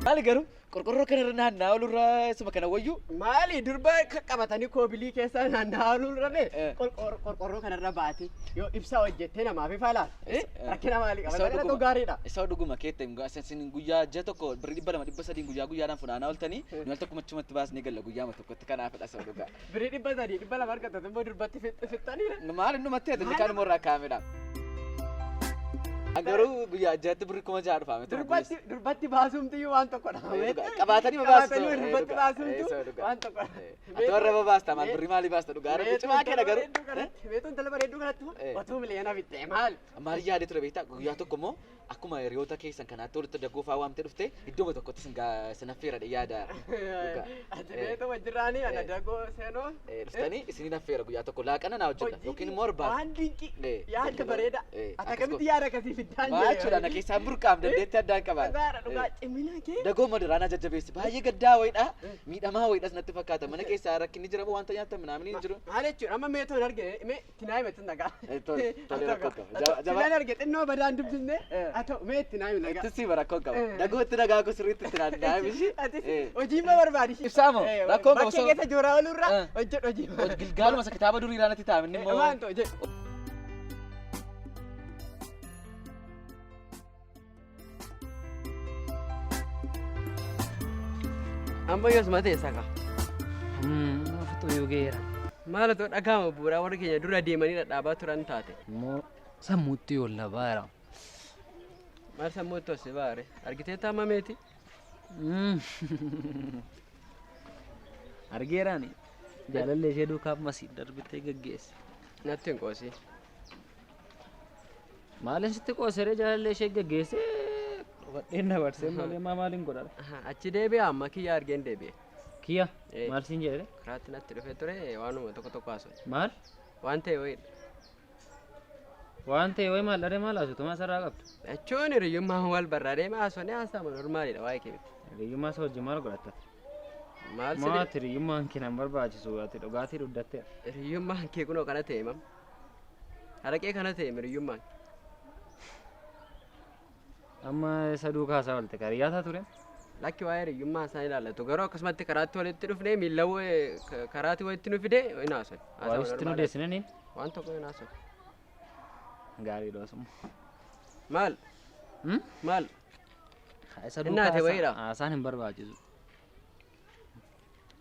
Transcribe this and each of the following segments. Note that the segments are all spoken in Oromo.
Maali garuu qorqorroo kanarra naanna'aa olurraa isuma kana wayyuu. Maali durba qabatanii koobilii keessa naanna'aa olurrame qorqorroo kanarra baate yoo ibsaa hojjettee namaaf ifa laata. Rakkina maalii qaba? Kanatu gaariidha. Isa dhuguma keetta isin guyyaa ji'a tokko birrii 200 300 guyyaa guyyaadhaan funaanaa ooltanii nu al tokkuma achumatti baasnee galla guyyaama tokkotti kanaafidha isa dhugaa. Birrii 300 200 argattu immoo durbatti fixxaniidha. Maali numatti hate inni kaanuma irraa kaa'amedha. Garuu guyyaa ji'aatti birrii 6,000 dhufa miti. Durbatti baasumtiyyuu waan tokkodha. Qabaatanii babaasta. Qabaatanii durbatti baasumtu waan tokkodha. Ati warra babaasta maal birrii maalii baasta dhugaa rabbi cimaa keedha garuu. Meetuun intala bareedduu kanatti otuu miliyoona bittee maal? Maal yaadee ture beektaa guyyaa tokko immoo akkuma hiriyoota keessan kanaatti walitti daggoo fa'aa waamtee dhuftee iddoo tokkotti sin affeera yaada. Ati meetu wajjiraanii ana daggoo seenoo. Dhuftanii isinin affeera guyyaa tokko laaqana naa hojjedha yookiin immoo barbaada. Waan dinqii yaada bareeda. Ati akkamitti yaada akkasii fiddaan jedhee. Jechuudha na keessaan burqaaf dandeettii addaan qabaa. Dhugaadha dhugaa cimina kee. Dagoo madaraanaa jajjabeessi baay'ee gaddaa wayiidha miidhamaa wayiidhas natti fakkaata mana keessaa rakkinni jira moo wanta nyaatan minaamin hin jiru. Maal jechuudha amma meetoo hin argine mee itti naa himatu nagaa. Tole rakkoo qaba. Silaan arge xinnoo badaan dubbisne haa ta'u mee itti naa himi nagaa. Itti sii rakkoo qaba. Dagoo itti nagaa koo sirriitti itti naa himi. Hojii ma barbaadi. Ibsaa moo rakkoon qaba. Bakkee keessa jooraa oolurraa hojjedhu hojii. Gilgaaluma isa kitaaba durii irraa natti taa'ame inni immoo. Waan ta'u jedhu. Amma yoos matee saka. Ofitti geera. Maal otoo dhaga'ama bu'uuraa warri keenya dura deemanii dhadhaabaa turan taate. Immoo sammuutti yolla baara. Maal sammuutti os baare? Argitee taama meeti? Argeeraani. Jaalallee ishee duukaa masii darbitee gaggeesse. Natti hin qoosi. Maalin sitti qooseree jaalallee ishee gaggeesse dhokadheen dabarsee malee maa maaliin godhara? Achi deebi'a amma kiyya argeen deebi'e. Kiyya maal siin jedhe? Karaatti natti dhufee ture waanuma tokko tokko haasa'u. Maal? Waan ta'e wayiidha. Waan ta'e wayi maal dharee maal haasa'u tumaa sarara qabdu? Jechuun hiriyyummaa wal barraadee haasofnee haasa'ama normaaliidha waa'ee kee miti. Hiriyyummaa isa wajjin maal godhatta? Maal si Maati hiriyyummaan kee nan barbaachisu ati dhugaatii dhugdatteera. Hiriyyummaan kee kunoo kana ta'e mam. Haraqee kana ta'e hiriyyummaan. Amma isa duukaa haasaa oolte kariyyaa ture? Lakki waa'ee hiriyyummaa isaan ilaallatu garuu akkasumatti karaatti walitti dhufnee miilla karaatti walitti nu fide hin haasofne. Waa sitti nu deessinanii? Waan tokko hin haasofne. Gaariidha osuma. Maal? Maal? Isa duukaa haasaan hin barbaachisu.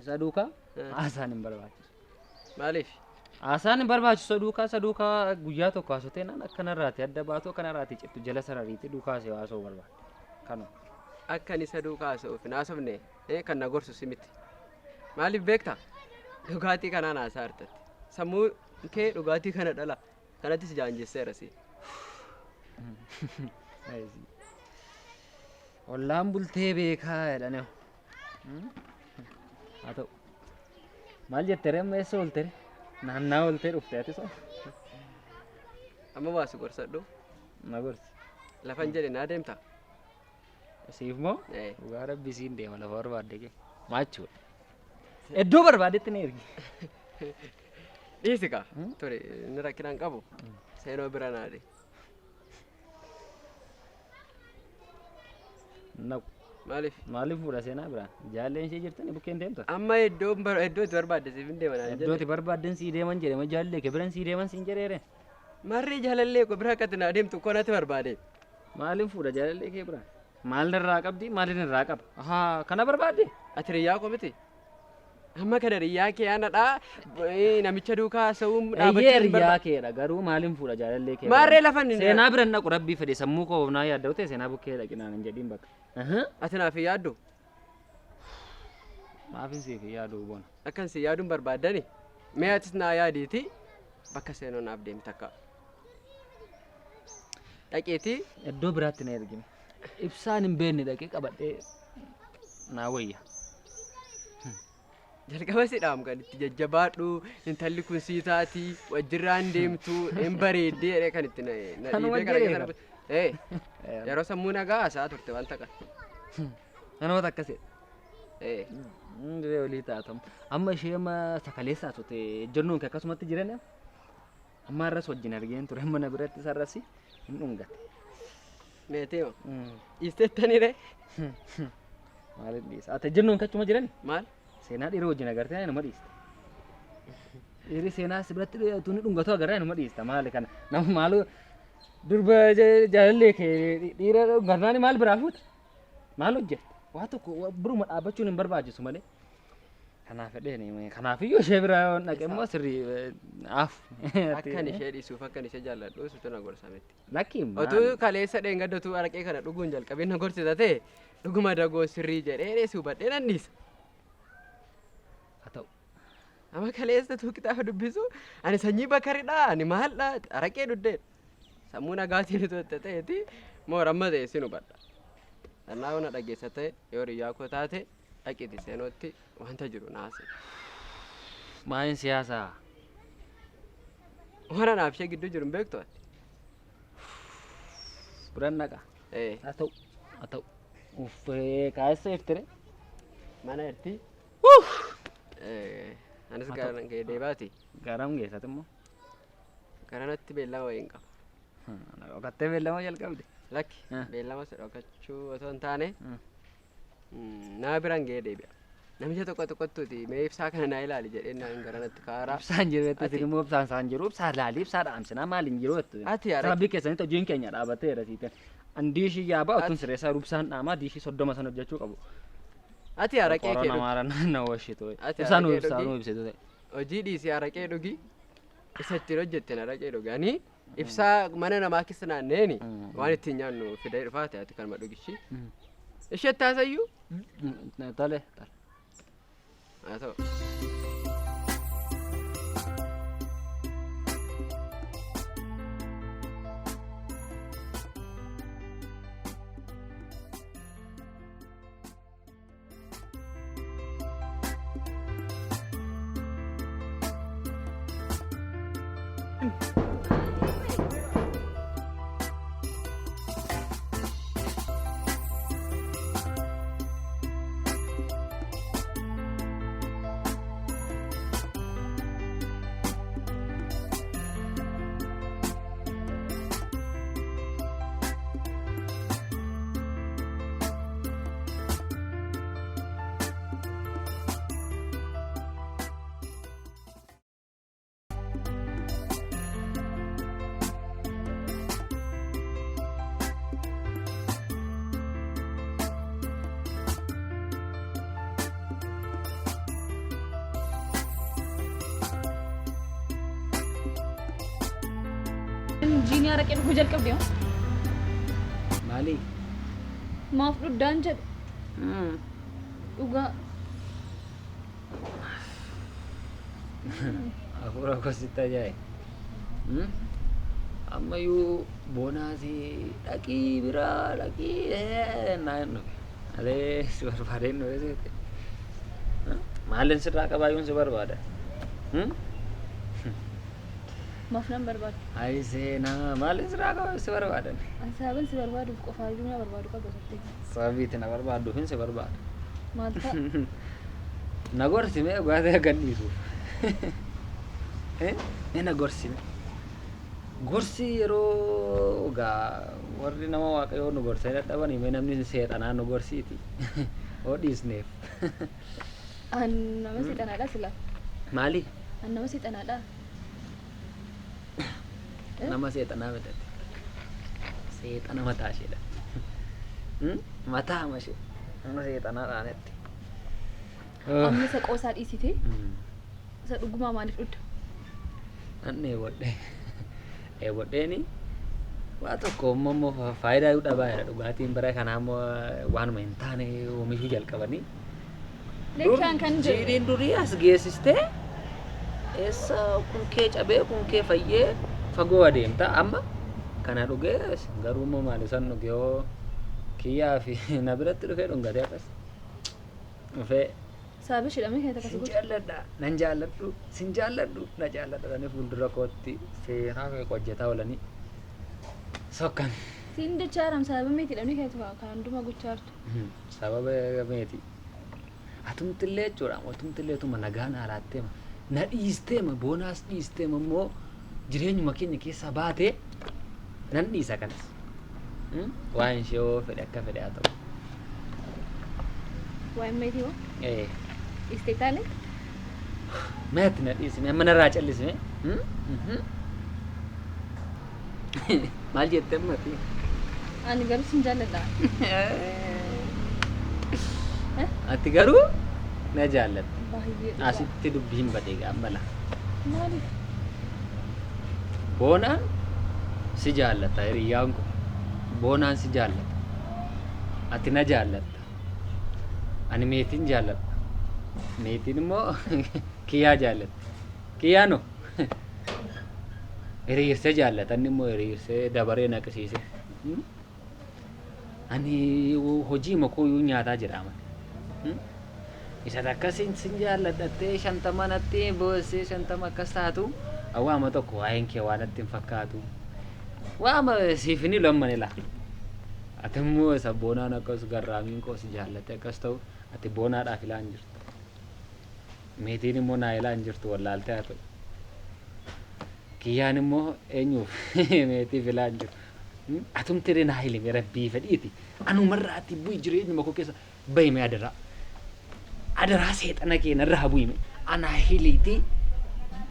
Isa duukaa haasaan hin barbaachisu. Maaliif? Haasaan hin barbaachisu duukaa isa duukaa guyyaa tokko haasotee naan akkanarraati adda baatu akkanarraati cittu jala sarariitti duukaa haasa'u haasa'uu barbaada. Kanuma. Akka inni isa duukaa haasa'uuf hin haasofne kan na gorsu si miti. Maaliif beektaa? Dhugaatii kanaan haasaa jirtatti. Sammuu kee dhugaatii kana dhala. Kanattis jaanjesseera si. Ollaan bultee beekaa jedhanii. Haa ta'u. Maal jettee amma eessa ooltee? Naannaa ooltee dhufte ati soo? Amma waa si gorsadhu. Na gorsi. Lafan jedhe naa deemtaa? Siif moo? Dhugaa rabbi siin deema lafa barbaadde kee. Maachuudha. Iddoo barbaadetti na ergi. Dhiisi kaa. Ture inni rakkinaan qabu. Seenoo bira naa deemi. Naqu. Maaliif? Maaliif fuudha seenaa biraa? Jaalleen ishee jirtani bukkeen deemta? Amma iddoo itti barbaadde siif hin deeman. Iddoo itti barbaadden sii deeman jedhama jaallee kee biran sii deeman siin jedheere. Marree jaalallee koo bira akkatti naa deemtu koo natti barbaade. Maaliin fuudha jaalallee kee biraa? Maal irraa qabdi maaliin irraa qaba? Ahaa kana barbaadde? Ati riyyaa koo miti? Amma kana riyyaa kee aanadhaa namicha duukaa haasa'uun dhaabbachuu hin riyyaa keedha garuu maaliin fuudha jaalallee kee? Maarree lafan hin Seenaa biran naqu rabbii fedhe sammuu koo naa yaadda'u ta'e seenaa bukkee dhaqinaan hin jedhiin bakka. Ati naaf hin yaaddu? Maafin siif hin yaadu bona. Akkan si yaaduun barbaaddani mee atis naa yaadiiti bakka seenoo naaf deemi takka. Dhaqeetii. Iddoo biraatti na ergime. Ibsaan hin beekne dhaqee qabadhee naa wayya. Jalqaba si dhaam kan itti jajjabaadhu intalli kun sii taati wajjirraan deemtu hin bareeddee jedhee kan itti na Kanuma dhiibee kana jedhee keessa yeroo sammuu nagaa haasa'aa turte wanta kana. Namoota akkasii. Diree olii taatamu. Amma ishee amma sakaleessaa turte ejjennoon kee akkasumatti jiran amma har'as wajjin argeen ture mana biratti sarras hin dhungate. Meetii moo? Dhiisteettanii ree? Maaliin dhiisa? Ati jennuun kachuma jiran? Maal? Seenaa dhiira wajjin agartee nama dhiista. Dhiirri seenaa si biratti utuu inni dhungatu agarraa nama dhiista. Maali kana? Nama maalu durba jaalallee kee dhiira dhungatnaan maal biraa fuuta? Maal hojjette? Waa tokko biruma dhaabbachuun hin barbaachisu malee. Kanaaf fedheen kanaafiyyuu ishee bira yoo dhaqe immoo sirrii af. Akkan ishee dhiisuuf akkan ishee jaalladhu situ na gorsa miti. Lakki Otuu kaleessa dheengaddatuu araqee kana dhuguun jalqabee na gorsita ta'e dhuguma dagoo sirrii jedhee dheessi hubadhee nan dhiisa. Haa ta'u. Amma kaleessa tuu kitaaba dubbisu ani sanyii bakaridha ani maaldha araqee dhuddeedha. Sammuu nagaatiin utuu itti ta'eeti moora amma ta'e sin hubadha. Dhannaa na dhageessa ta'e yoo hiriyaa koo taate dhaqiti seenootti wanta jiru naase. Maaliin siyaasaa? Waan anaaf ishee gidduu jiru hin beektu ati. Biran naqa. Ee Haa ta'u. Haa ta'u. Uffee kaayessa eeftire. Mana erti. Anis Haa ta'u. gara kee deebaati. Garam geessati immoo. Garanatti beellama wayiin qaba. Dhokattee beellama jalqabde. Lakki Ah. beellama si dhokachuu otoo hin taane nama biraan ga'ee deebi'a. Namicha tokko tokkottuuti mee ibsaa kana naa ilaali jedhee naan garanatti kaaraa. Ibsaan jiru jettee Ati- isin immoo ibsaan isaan jiru ibsaa laalii ibsaa dhaamsinaa maaliin jiru jettu. Ati araqee Sababii keessanitti hojiin keenya dhaabateera siiteen. An diishii yaabaa utuun sireessaa ibsaan dhaamaa diishii 30 sana hojjechuu qabu. Ati araqee kee Qorra dhugi. namaara na washitu. Ati Ibsaan araqee ibsaa dhugi. nuu ibsitu ta'e. Hojii dhiisii araqee dhugi. Isa ittiin hojjetteen araqee dhugi. Ani ibsaa mana namaa keessa naanneeni waan ittiin nyaannu fidee dhufaate ati kanuma dhugishi. Ishee taasayyuu? Tole. Tole. Haa ta'u. Jiinii araqee dhuguu jalqabde moo? Maali? Maaf dhuddaan jedhe dhugaa. Hafuura kositti ajaa'iba. Ammayyuu boonaasi dhaqii biraa dhaqii naan dhufe. Malee si barbaadeen dhufe seete. Maalin sirraa qabaayyuun si barbaada? Maaf nan barbaadu? Ayi seenaa maalin sirraa qabaa si barbaadan? Ani sababan si barbaaduuf qofaayyuu na barbaadu qaba turte. Sababii itti na barbaadduufin si barbaada. Maal ta'a? Na gorsi mee dhugaatii akka hin dhiisuuf. Mee na gorsi mee. Gorsi yeroo gaa warri nama waaqayyoo nu gorsanii dadhabanii mee namni seexanaa nu gorsiiti. Hoo dhiisneef. An nama seexanaadha sila. Maali? An nama seexanaadha. Nama seexanaa mitate. Seexana mataa isheedha. Mataa ishee. Nama seexanaa dhaanetti. Amma isa qoosaa dhiisite isa dhugumaa maaliif dhugda? Nan dheebodhe. Dheebodheeni waa tokko immoo faayidaa dhabaa jira dhugaatiin bara kanaa immoo waanuma hin taane oomishuu jalqabanii. Leekkaan kan jedhu. Jiidhiin durii as geessistee eessa kun kee cabee kun kee fayyee fagoo adeemta amma kana dhugee garuu immoo maali san dhugee hoo kiyyaa fi na biratti dhufee dhungatee akkas dhufee Sababa isheedha mee kan akkas sin godhu? jaalladha nan jaalladhu sin jaalladhu na jaalladha jedhanii fuuldura kootti seenaa kee hojjetaa oolanii sokkan. Siin dachaaram sababa meetiidha mee kan kan hundumaa gochaa jirtu. Sababa meeti. Atumtillee jechuudha atumtillee tuma nagaa naa laatteema na dhiisteema boonaas dhiisteema immoo jireenyuma keenya keessaa baatee nan dhiisa kanas. Waa'een ishee yoo fedhe akka fedhe haa ta'u. Waa'ee meetii hoo? Ee. Dhiistee taane? Meeti na dhiisime amma narraa callisime. Maal jette ammati? Ani garuu sin jaalladha. Ati garuu na jaallatta. Baay'ee dhugaa. Asitti dubbiin badee gaambala. Maaliif? Boonaan si jaallata hiriyyaan kun. Boonaan si jaallata. Ati na jaallatta. Ani meetiin jaalladha. Meetiin immoo kiyyaa jaallata. Kiyyaanoo hiriirsee jaallata. Inni immoo hiriirsee dabaree naqisiise. Ani hojii makooyyuu nyaataa jira amane. Isa akkasiin sin jaalladhattee 50 natti boossee 50 akkas taatu waama tokko waa'een kee waan natti hin fakkaatu. Waama siif ni lammani laa. Ati immoo isa boonaan akkas garraamiin koo si jaallate akkas ta'u ati boonaadhaaf ilaa hin jirtu. Meetiin immoo naa ilaa hin jirtu wallaaltee haa ta'u. Kiyyaan immoo eenyuuf meetiif ilaa hin jiru. Atumti naa hilime rabbii fedhiiti. Anumarraati bu'i jireenyuma koo keessa bahime adaraa. Adaraa seexana kee narraa bu'ime. Anaa hiliiti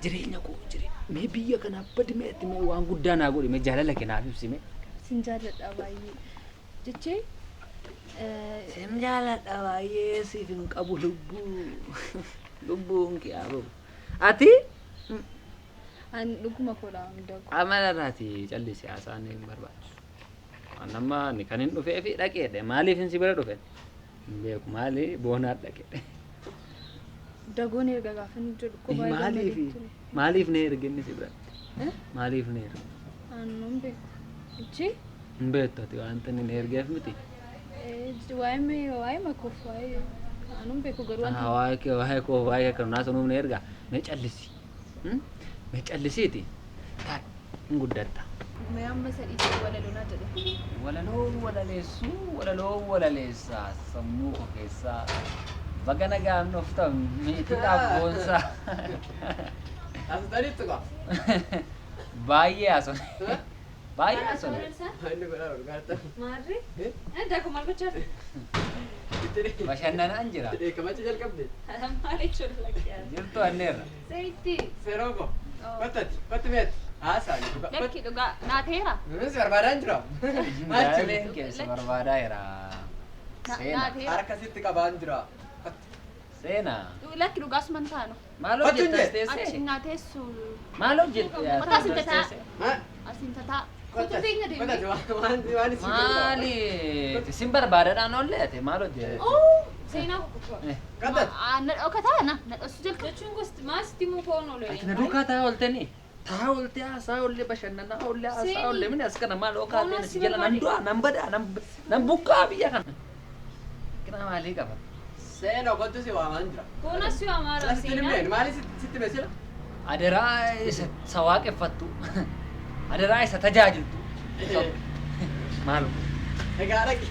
jireenya koo jireenya. Mee biyya kanaaf badi meetti mee waan guddaa naa godhi mee jaalala kee naaf ibsime. Sin jaalladha baay'ee. Jechee Sin jaaladha baay'ee siif hin qabu lubbuu. Lubbuun kee haa bahu. Ati ani dhuguma koodha hunda koo. Amala irraati callisi haasaan hin barbaachisu. Waan amma ani kan hin dhufee fi dhaqeedha. Maaliif hin si bira dhufe? Hin beeku maali boonaa dhaqeedha. Dagoon erga gaafa inni jedhu koo baay'ee Maaliif? gammadee ture. Maaliif na erge inni si biratti? Eh? Maaliif na erge? Ani hin beeku. Jechee Hin beektu ati wanta inni na ergeef miti. Waa'ee waa'ee makoof waa'ee ani hin beeku garuu wanta Waa'ee kee waa'ee koo waa'ee kan naa sanuuf na erga. Mee callisi. Mee callisiiti. Taa'e hin guddatta. Mee amma isa dhiisee walaloo naa jedhe. Walaloo walaleessuu walaloo walaleessaa sammuu koo keessaa baga nagaan dhuftan meetiidhaaf boonsaa. As tanitti qaba. Baay'ee haasofne. Baay'ee haasofne. Inni godhaa dhugaata. Maarri? Daakuu maal gochaa jirta? Bashannanaan jira. Dheekkamacha jalqabde. Maal jechuudha lakkee? Jirtu anneerra. Zayitii. Seeroo koo. Kottati kotti meeti. Haasaa ni dhugaa. Lakki dhugaa naa ta'eera. Nunis barbaadaan jira. Maal Jaalalleen keessa barbaadaa jira. Naa Seenaa. ta'eera. Harka sitti qabaan jira. Seenaa. Lakki dhugaa suma hin taanu. Maal Kottu hojjettas hin Achi teessee? naa teessu. Maal hojjette? Mataa sin tataa. Maa? Asiin tataa. Kottu Kottati. teenya deemnee. Kottati waan waan isin Maali? Sin barbaadadhaan olleete maal hojjette? Seenaa koo. Kottati. Na dhokataa na na dhossu jalqaba. Jechuun gosti maasitti immoo foon oolu. Ati na duukaa taa'aa ooltanii? Taa'aa oltee haasaa ollee bashannanaa ollee haasaa ollee mini as kana maal okaa Boonaa ta'e si si jala nan barbaade. du'a nan badaa nan buqqaa biyya kana. Kina maalii qaba? Seenoo kottu si waamaan jira. Boona si waamaara Sitti seenaa. himneen maali sitti hime sila? Adaraa isa waaqeffattu. Adaraa isa tajaajiltu. Maal? Egaa dhaqi.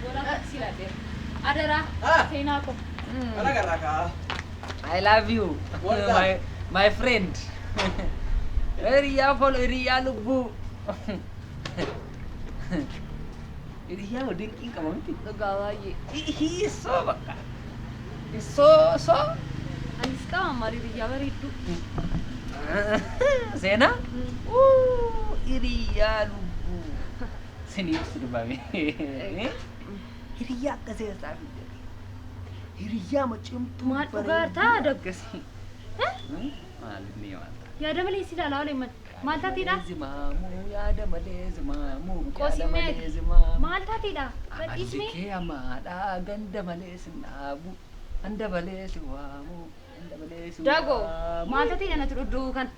Boona si laadheera. Adaraa Ah. seenaa koo. Kana garraa kaa. I love you. What's that? My friend. Hiriyaa fol hiriyaa lubbuu. Hiriyaa dinqiin qaba miti. Dhugaa baay'ee. Isoo bakka. Isoo soo. Anis qaba marii biyyaa bareedduu. Seenaa? Hiriyaa lubbuu. Siniif sirbame. Hiriyaa akkasii isaa fidde. Hiriyaa macimtuu. Maal dhugaartaa Akkasii. Maal inni wanta? Yaada malee si ilaalaa oolee maal taateedha? Zimaamuu yaada malee zimaamuu yaada Qoosii malee meeti? zimaamuu. Maal taateedha? Amalli Badhiismee? kee hamaadha ganda malee sin dhaabu ganda malee si waamu ganda malee si Dago waamu. maal taateedha natti dhudduu kan?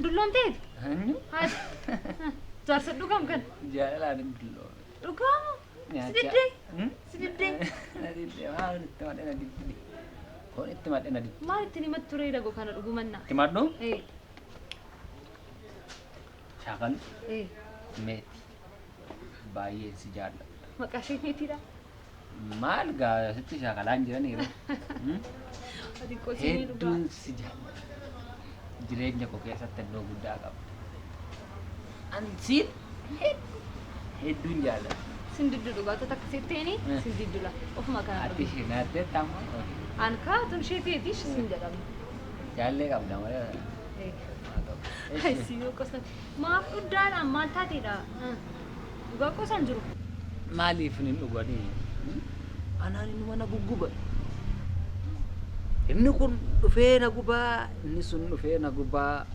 Dulloomteeti? Eenyu? Haati. Jaarsa dhugam kan? Jaalalaan hin dulloome. Dhugaamu? Si diddee? Si diddee? Na diddee maal itti madhe na diddee. Foon itti madhe na diddee. Maal ittiin himatti turee dago kana dhugumannaa? Itti madhu? Ee. Shaakalu Ee. meeti. Baay'ee si jaalladha. Maqaa ishee meetiidha? Maal gaa sitti shaakalaan jiraniiru. Ati qosii dhugaa. Hedduun si jaalladha. Jireenya koo keessatti iddoo guddaa qaba. Ani siin hedduun jaalladha. Sin diddu dhugaatota akka setteeni sin diddula. Ofuma kana Ati dhugi. naattee tamma. An kaa tun ishee teeti sin jedhamu. Jaallee qabda malee. Si yoo qosan maaf dhuddaadhaan maal taateedha? Dhugaa qosan jiru. Maaliif hin dhuganii? Anaan inni mana gugguba. Inni kun dhufee na gubaa, inni sun dhufee na gubaa.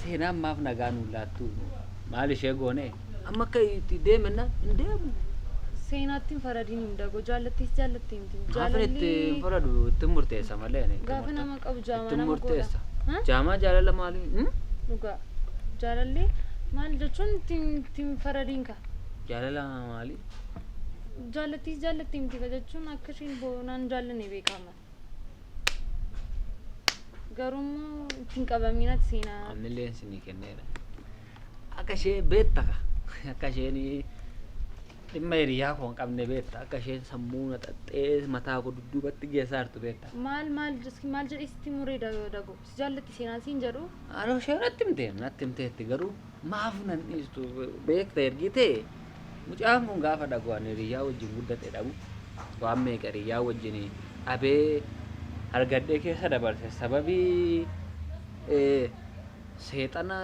Seenaan maaf nagaa nuun laattu? Maal ishee goone? Amma akka itti deemenna hin deemu. Seenaatti hin faradiin hin dagoo jaallattees jaallattee miti. Gaafan itti hin faradu itti murteessa malee. Ani itti Gaafa nama qabu jaamaa itti nama godha. murteessa. Ha? Jaamaa jaalala maalii? Dhugaa. Jaalalli maal jechuun itti hin faradiin ka. Jaalala maalii? Jaallattees jaallattee miti ka jechuun akka isheen boonaan jaallanne beekama. Garuu immoo itti hin qabamiin ati seenaa. Amnillee isinii kenneera. Akka ishee beekta ka. Akka isheen dhimma hiriyaa koo hin qabne beekta. Akka isheen sammuu na xaxxee mataa koo dudduubatti geessaa jirtu beekta. Maal maal maal jedhee sitti muree dagoo si jaallatti seenaa siin jedhu. Anoo ishee natti himte natti himteetti garuu maaf nan dhiistu beekta ergi ta'e mucaan kun gaafa dhagu ani hiriyaa wajjin guddate dhabu waan meeqa hiriyaa wajjin dhabee argadhee keessa dabarse sababii seexana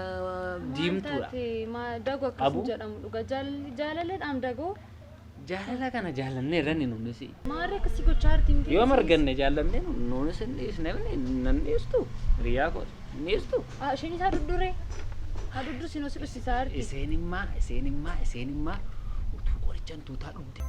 diimtuudha. Dagoo akkas Abu? jedhamu dhuga jaalaladhaan dagoo Jaalala kana jaallannee irra nuunis maarree akkasii gochaa jirti miti. yoo marganne jaallannee nuunis hin dhiisne nan dhiistu hiriyaa koos hin dhiistu. Isheen isaa dudduree haa duddur sinoo si dhussisaa jirti. Isheen immaa isheen immaa isheen immaa utuu qorichaan tuutaa dhugde.